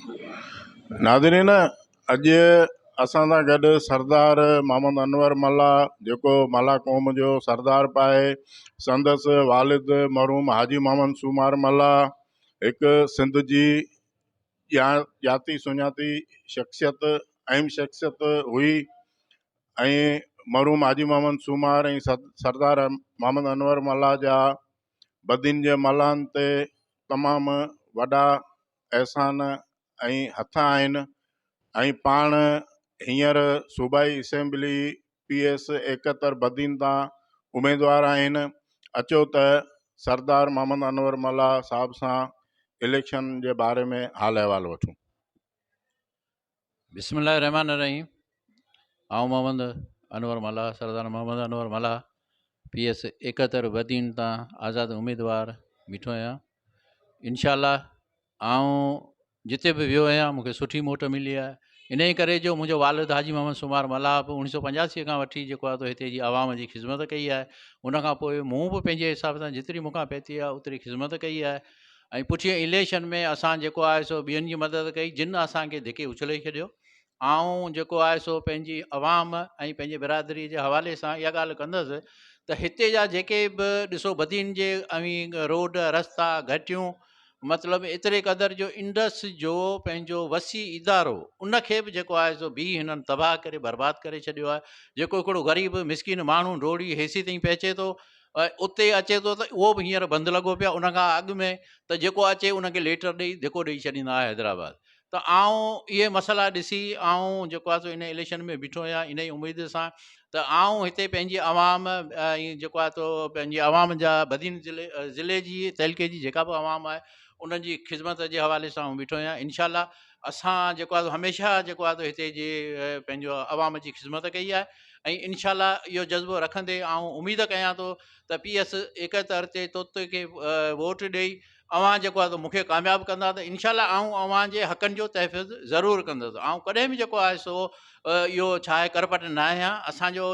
ناظرين اڄ اسان سان گڏ سردار محمد انور ملاح جيڪو ملاح قوم جو سردار به آهي سندس والد مرحوم حاجي محمد سومار ملاح هڪ سنڌ جي ڄاتي سڃاتي شخصيت اهم شخصيت هئي ۽ مرحوم حاجي محمد سومار ۽ سردار محمد انور ملاح جا بدين جي ملاحن تي تمام وڏا احسان ۽ هٿ آهن ۽ پاڻ هينئر صوبائي اسيمبلي پي ايس 71 بدين تان اميدوار آهن. اچو ته سردار محمد انور ملاح صاحب سان اليڪشن جي باري ۾ حال احوال وٺون. بسم الله الرحمن الرحيم آئون محمد انور ملاح سردار محمد انور ملاح پي ايس 71 بدين تان آزاد اميدوار بيٺو آهيان انشاء الله آئون جتي به ويو آهيان مونکي سٺي موٽ ملي آهي ان ڪري جو منهنجو والد حاجي محمد سومار ملاح به 1985 کان وٺي جيڪو آهي هتي جي عوام جي خدمت ڪئي آهي ان کان پوء مون به پنهنجي حساب سان جيتري مون کان پهتي آهي اوتري خدمت ڪئي آهي ۽ پٺئين اليڪشن ۾ اسان جيڪو آهي سو ٻين جي مدد ڪئي جن اسان کي ڌڪي اڇلي ڇڏيو. آئون جيڪو آهي سو پنهنجي عوام ۽ پنهنجي برادري جي حوالي سان اها ڳالهه ڪندس ته هتي جا جيڪي به ڏسو بدين جي اوهين روڊ رستا گهٽيون مطلب ايتري قدر جو انڊس جو پنهنجو وسيع ادارو ان کي به جيڪو آهي سو بيهه هنن تباهه ڪري برباد ڪري ڇڏيو آهي جيڪو هڪڙو غريب مسڪين ماڻهو ڊوڙي هيسي تائين پهچي ٿو اتي اچي ٿو ته اهو به هينئر بند لڳو پيو آهي ان کان اڳ ۾ ته جيڪو اچي ان کي ليٽر ڏئي ڌڪو ڏئي ڇڏيندا هئا حيدرآباد ته آئون اهي مسئلا ڏسي آئون جيڪو آهي سو ان اليڪشن ۾ بيٺو آهيان ان ئي اميد سان ته آئون هتي پنهنجي عوام ۽ جيڪو آهي سو پنهنجي عوام جا بدين ضلعي ضلعي جي تعلقي جي جيڪا به عوام آهي انهن جي خدمت جي حوالي سان آئون بيٺو آهيان انشاء الله اسان جيڪو آهي هميشه جيڪو آهي هتي جي پنهنجو عوام جي خدمت ڪئي آهي ۽ انشاء الله اهو جذبو رکندي آئون اميد ڪيان ٿو ته پي ايس 71 تي طوطي کي ووٽ ڏئي اوهان جيڪو آهي مون کي ڪامياب ڪندا ته انشاء الله آئون اوهان جي حقن جو تحفظ ضرور ڪندس آئون ڪڏهن به جيڪو آهي سو اهو ڇا آهي ڪرپٽ نه آهيان اسانجو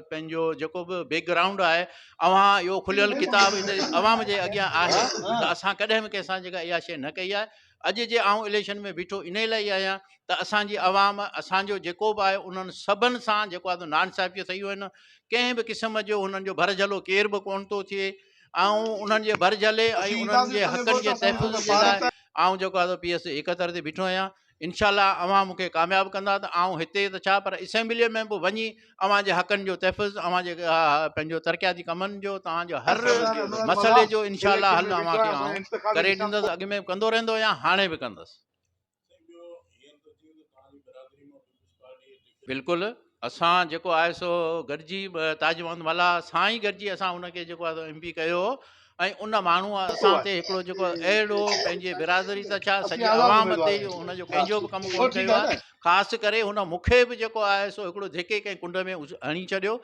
پنهنجو جيڪو به بيڪ گرائونڊ آهي اوهان اهو کليل ڪتاب عوام جي اڳيان آهي ته اسان ڪڏهن به ڪنهن سان جيڪا اها شيء نه ڪئي آهي اڄ جي آئون اليڪشن ۾ بيٺو انهي لاء ئي آهيان ته اسان جي عوام اسان جو جيڪو به آهي انهن سڀن سان جيڪو آهي ناانصافي ٿي ويون آهن ڪنهن به قسم جو هنن جو ڀر جهلو ڪير به ڪونه ٿو ٿئي آئون انهن جي ڀر جهلي ۽ انهن جي حقن جي تحفظ جي لاء آئون جيڪو آهي پي ايس 71 تي بيٺو آهيان انشاء الله اوهان مون کي ڪامياب ڪندا ته آئون هتي ته ڇا پر اسيمبليء ۾ به وڃي اوهان جي حقن جو تحفظ اوهان جي پنهنجو ترقياتي ڪمن جو توهان جو هر مسئلي جو انشاء الله حل اوهان کي آئون ڪري ڏيندس اڳ ۾ به ڪندو رهندو آهيان هاڻي به ڪندس. بلڪل اسان جيڪو آهي سو گڏجي تاج محمد ملاح سان ئي گڏجي اسان ان کي جيڪو آهي سو ايم پي ڪيو هو ۽ ان ماڻهو اسان تي هڪڙو جيڪو اهڙو پنهنجي برادري ته ڇا سڄي عوام تي ان جو ڪنهن جو به ڪم ڪونه ڪيو آهي خاص ڪري هن مون کي به جيڪو آهي سو هڪڙو ڌڪي ڪنهن ڪنڊ ۾ هڻي ڇڏيو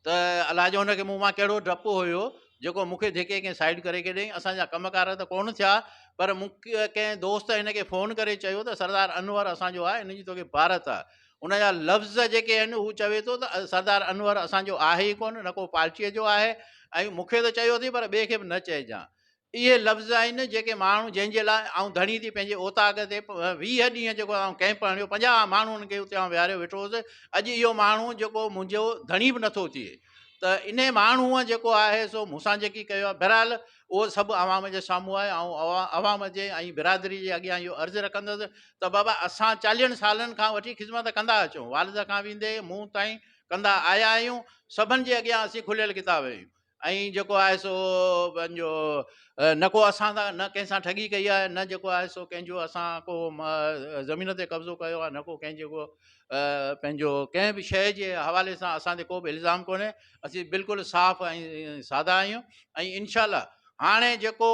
ته الاء جو هن کي مون مان ڪهڙو ڊپ هيو جيڪو مون کي ڌڪي ڪنهن سائيڊ ڪري ڇڏيائين اسان جا ڪم ڪار ته ڪونه ٿيا پر مون ڪنهن دوست هن کي فون ڪري چيو ته سردار انور اسان جو آهي ان جي توکي پارت آهي ان جا لفظ جيڪي آهن هو چوي ٿو ته سردار انور اسان جو آهي ئي ڪونه نه ڪو پارٽيء جو آهي ۽ مون کي ته چيو اٿئي پر ٻئي کي به نه چئجان. اهي لفظ آهن جيڪي ماڻهو جنهن جي لاء آئون ڌڻي ٿي پنهنجي اوطاق تي 20 ڏينهن جيڪو آئون ڪئمپ هڻيو 50 ماڻهن کي اتي آئون ويهاريو ويٺو هوس اڄ اهو ماڻهو جيڪو منهنجو ڌڻي به نٿو ٿئي ته انهي ماڻهوء جيڪو آهي سو مون سان جيڪي ڪيو آهي بهرحال اهو سڀ عوام جي سامهون آهي آئون عوام جي ۽ برادري جي اڳيان اهو عرض رکندس ته بابا اسان چاليهن سالن کان وٺي خدمت ڪندا اچون والد کان ويندي مون تائين ڪندا آيا آهيون سڀن جي اڳيان اسين کليل ڪتاب آهيون ۽ جيڪو آهي سو پنهنجو نه ڪو اسان سان نه ڪنهن سان ٺڳي ڪئي آهي نه جيڪو آهي سو ڪنهن جو اسان ڪو زمين تي قبضو ڪيو آهي نه ڪو ڪنهن جيڪو پنهنجو ڪنهن به شيء جي حوالي سان اسان تي ڪو به الزام ڪونهي اسين بلڪل صاف ۽ سادا آهيون ۽ انشاء الله هاڻي جيڪو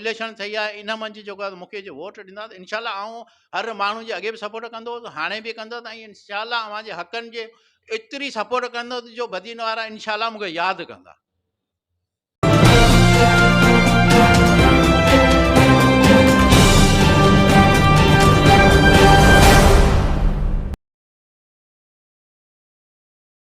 اليڪشن ٿي آهي ان منجهه جيڪو آهي مونکي جو ووٽ ڏيندا ته انشاء الله آئون هر ماڻهو جي اڳي به سپورٽ ڪندو هوس هاڻي به ڪندس ۽ انشاء الله اوهان جي حقن جي ايتري سپورٽ ڪندس جو بدين وارا انشاء الله مونکي ياد ڪندا.